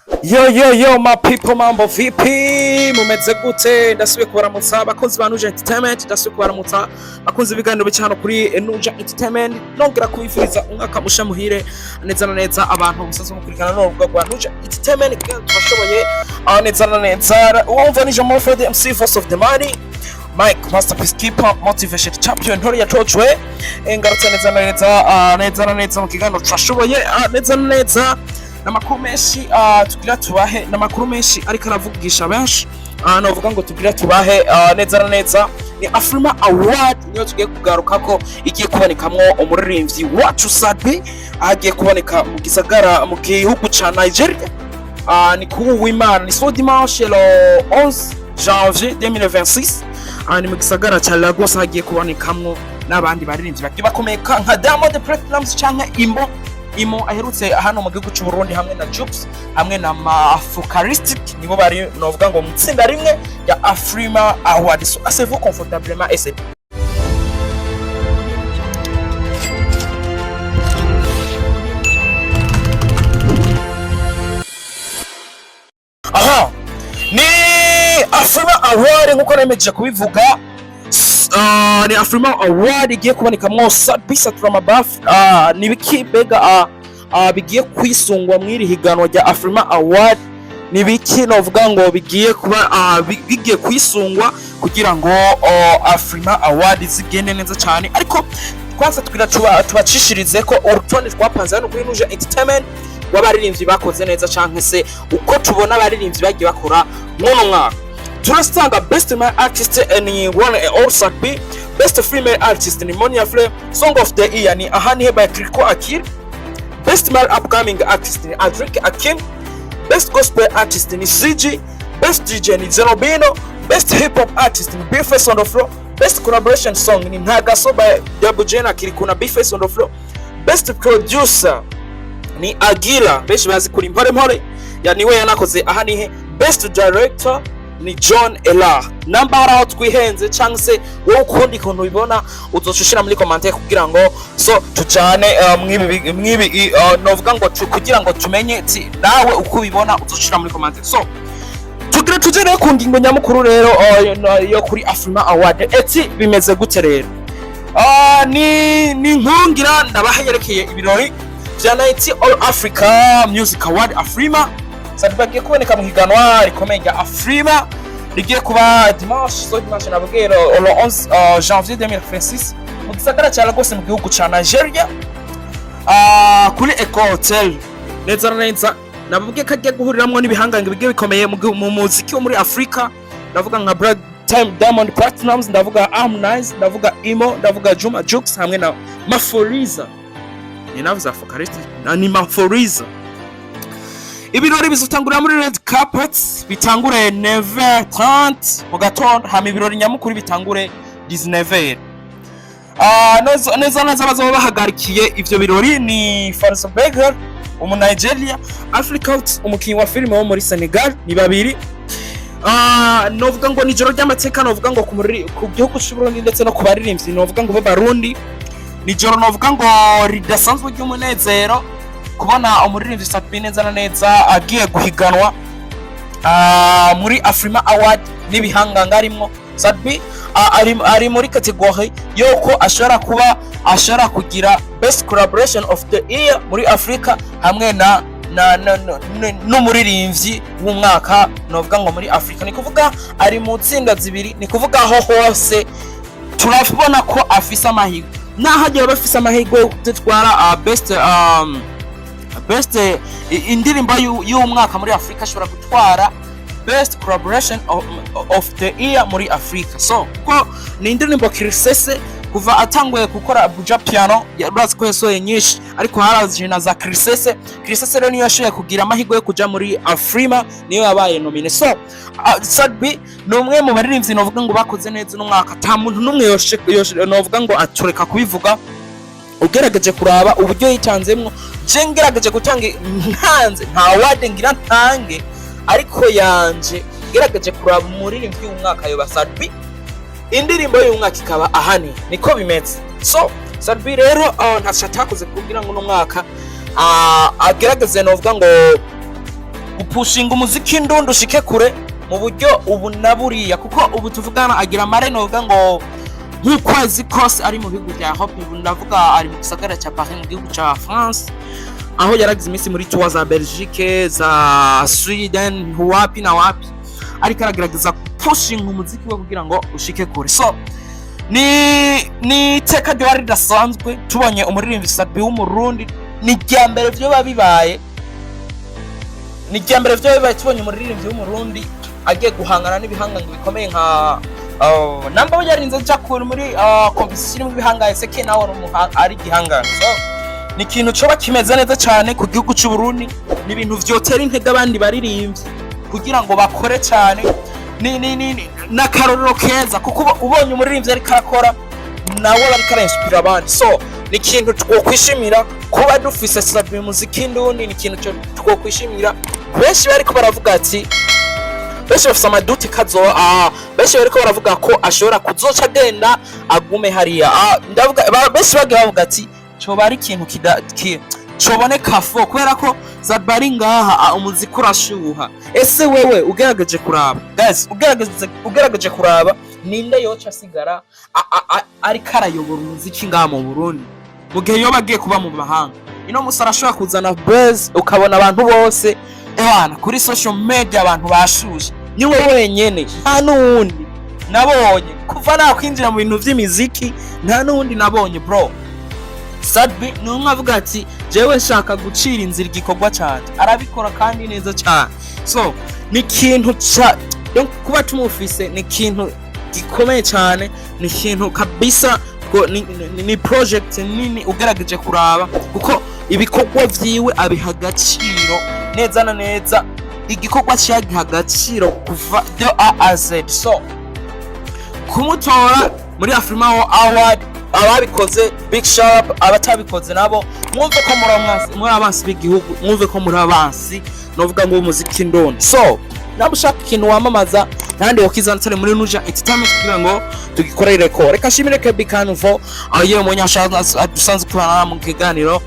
Yo yo yo, my people, mambo vipi? Mumeze gute? Ndasubiye kubaramutsa, abakunzi ba Nuja Entertainment. Ndasubiye kubaramutsa, bakunzi ibiganiro bica hano kuri Nuja Entertainment. Nongera kubifuriza umwaka musha muhire neza na neza, abantu musanzwe mukurikirana n'urubuga rwa Nuja Entertainment kugira ngo tubashoboye neza na neza. Uwumva ni Jean Fred MC, Force of the Money, Mike Masterpiece Keeper, Motivation Champion, ntore yacocwe. Ngarutse neza na neza, neza na neza mu kiganiro turashoboye, neza na neza n'amakuru menshi tugira tubahe, n'amakuru menshi ariko aravugisha benshi. Novuga ngo tugira tubahe neza na neza ni Afrima Award, niyo tugiye kugaruka ko igiye kubonekamwo umuririmbyi wacu Sat-B, agiye kuboneka mu gisagara, mu gihugu ca Nigeria. Ni kuri Uwimana, ni so dimanche le 11 janvier 2026. Ni mu gisagara ca Lagos, hagiye kubonekamwo n'abandi baririmbyi bagiye bakomeye nka Diamond Platnumz canke Imo aherutse hano mu gihugu cy'u Burundi, hamwe na Jux, hamwe na Mafukaristic. Nibo bari novuga ngo mu itsinda rimwe ya Afrima Award. So asseyez-vous confortablement et c'est aha ni Afrima Award nkuko nemeje kubivuga. Ni Afrima Award igiye kubonekamwo Sat-B Satura Mabaf. Ni biki mbega bigiye kwisungwa mw'iri higanwa rya Afrima Award? Ni biki novuga ngo bigiye kuba bigiye kwisungwa kugira ngo Afrima Award zigende neza cyane? Ariko kwanza tugira tubacishirize ko urutonde twapanze hano kuri Nuja Entertainment w'abaririmbyi bakoze neza, canke se uko tubona abaririmbyi bagiye bakora mw'uno mwaka. Turasanga best male artist ni one and all Sat-B, best female artist ni Monia Fleur, song of the year ni Ahani Heba Kiriko Akir, best male upcoming artist ni Adric Akim, best gospel artist ni CG, best DJ ni Zenobino, best hip hop artist ni Bface on the Floor, best collaboration song ni Ntagaso by Double J na Kirikou na Bface on the Floor, best producer ni Agila, benshi bazi kuri Mpore Mpore, ya niwe yanakoze Aha Nihe, best director ni John Elar. Namba hari aho twihenze cyangwa se wowe ukundi kuntu ubibona, uzoca ushira muri commentaire kugira ngo so tujane mwibi, novuga ngo kugira ngo tumenye ti nawe uko ubibona, uzoshira muri commentaire. So tugira tuje rero ku ngingo nyamukuru rero yo kuri Afrima Award. Eti bimeze gute rero? Ni nkungira ndabaha yerekeye ibirori vya 90 All Africa Music Award, Afrima. Sat-B agiye kuboneka mu higanwa rikomeye rya Afrima rigiye kuba dimanche, so dimanche nabwiye le 11 janvier 2026 mu gisagara cya Lagos mu gihugu ca Nigeria, kuri Eko Hotel. Neza na neza nababwiye ko agiye guhuriramwo n'ibihangange bigiye bikomeye mu muziki wo muri Afrika. Ndavuga nka Brad Time, Diamond Platnumz, ndavuga Harmonize, ndavuga Imo, ndavuga Juma Jux hamwe na Maphorisa. Ni navuze Afocalyptic na ni Maphorisa. Ibirori bizotangurira muri red carpet, bitangure 9h30 mu gatondo, hama ibirori nyamukuru bitangure 19h. Neza neza neza bazoba bahagarikiye ivyo birori ni Farisa Berger, umu Nigeria, Africa, umukinyi wa filime wo muri Senegal, ni babiri. Novuga ngo nijoro ry'amateka, novuga ngo ku gihugu cy'u Burundi ndetse no ku baririmbyi, novuga ngo b'Abarundi, nijoro novuga ngo ridasanzwe ry'umunezero kubona umuririmbyi Sat-B neza na neza agiye guhiganwa muri Afrima Award n'ibihanganga arimwo. Sat-B ari muri category yuko ashobora kuba ashobora kugira best collaboration of the year muri Africa hamwe na n'umuririmbyi w'umwaka, novuga ngo muri Afrika. Ni kuvuga ari mu tsinda zibiri, ni kuvuga aho hose turabona ko afise amahirwe, naho agiye aba afise amahirwe yo gutwara best indirimbo y'umwaka muri Afrika, ashobora gutwara best collaboration of the year muri Afrika. So kuko ni indirimbo Kirisese, kuva atanguye gukora Buja Piano, urazi ko yasohoye nyinshi, ariko haraje na za Kirisese. Kirisese rero niyo yashoboye kugira amahirwe yo kuja muri Afrima, niyo yabaye nominé. So Sat-B ni umwe mu baririmbyi novuga ngo bakoze neza uno mwaka. Ata muntu n'umwe novuga ngo atureka kubivuga. Ugerageje kuraba uburyo yitanzemwo, je ngerageje gutanga, ntanze nta award ngira ntange, ariko yanje ngerageje kuraba umuririmbyi w'umwaka yoba Sat-B, indirimbo y'umwaka ikaba Ahani. Niko bimeze. So Sat-B rero ntaco atakoze kugira ngo uno mwaka agerageze novuga ngo Gupushinga umuziki ndundi ushike kure mu buryo ubu na buriya, kuko ubu tuvugana agira mare, novuga ngo nk'ukwezi kose ari mu bihugu bya Europe. Ubu ndavuga ari mu gisagara cya Paris mu gihugu cya France, aho yaragize iminsi muri tour za Belgique, za Sweden, wapi na wapi, ariko aragerageza pushinga umuziki we kugira ngo ushike kure. So ni iteka ryari ridasanzwe tubonye umuririmbyi Sat-B w'Umurundi. Ni irya mbere vyoba bibaye, ni irya mbere vyoba bibaye tubonye umuririmbyi w'Umurundi agiye guhangana n'ibihangange bikomeye nka namba we yarinze aja kure muri competition irimo ibihangange, seke nawe ari igihangange. So ni ikintu coba kimeze neza cyane ku gihugu cy'u Burundi, ni ibintu vyotera intege abandi baririmbyi kugira ngo bakore cyane. Ni n'akarorero keza, kuko ubonye umuririmbyi ariko arakora, nawe ariko arainspira abandi. So ni ikintu twokwishimira kuba dufise Sat-B muziki ndundi, ni ikintu twokwishimira. Benshi bariko baravuga ati, benshi bafise amaduti kazo, benshi bariko baravuga ko ashobora kuzoca agenda agume hariya. Ndavuga benshi bagiye bavuga ati coba ari ikintu coboneka fo, kubera ko Sat-B ari ngaha, umuziki urashuha. Ese wewe ugerageje kuraba, guys, ugerageje kuraba, ninde yoca asigara ariko arayobora umuziki ngaha mu Burundi mu gihe yoba agiye kuba mu mahanga? Ino musi arashobora kuzana buzz, ukabona abantu bose, ewana, kuri social media abantu bashushe. Niwe wenyene, nta n'uwundi nabonye kuva nakwinjira mu bintu vy'imiziki, nta n'uwundi nabonye, bro. Sat-B ni umwe avuga ati jewe nshaka gucira inzira igikorwa canje, arabikora kandi neza cyane. So ni ikintu ca, donc kuba tumufise ni ikintu gikomeye cyane, ni ikintu kabisa ko ni project nini ugerageje kuraba, kuko ibikorwa vyiwe abiha agaciro neza na neza, igikorwa cyagiha agaciro kuva de A à Z. So kumutora muri Afrima Award, ababikoze, big shout. Abatabikoze nabo mwumve ko muri abansi b'igihugu, mwumve ko muri abansi, novuga ngo umuziki ndondi. So naba ushaka ikintu wamamaza nandi wakizana turi muri Nuja Entertainment kugira ngo tugikorere ko. Reka nshimire Kebi Kanvo, yewe munyasha dusanzwe tubana mu kiganiro,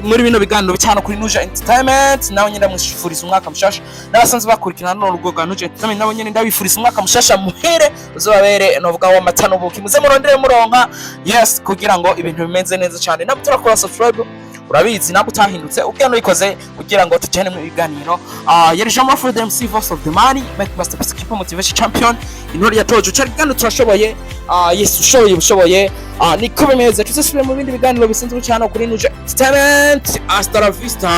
muri bino biganiro cyane kuri Nuja Entertainment. Nawe nyine ndamwifuriza umwaka mushasha, n'abasanzwe bakurikirana no rugo rwa Nuja Entertainment, nabo nyine ndabifuriza umwaka mushasha muhere, uzobabere novuga wa mata n'ubuki, muze murondere muronka, yes, kugira ngo ibintu bimeze neza cyane. Nabo turakora subscribe, urabizi, ntabwo utahindutse ubwira nuyikoze kugira ngo tujyane mu biganiro. Yari Jean Marford MC, Voice of the Money, Mike Master Peacekeeper, Motivation Champion, intore yatoje uca kandi turashoboye. Yes, ushoboye ushoboye. Niko bimeze. Tuzasubire mu bindi biganiro bisanzwe cyane kuri Nuja Entertainment. Hasta la vista.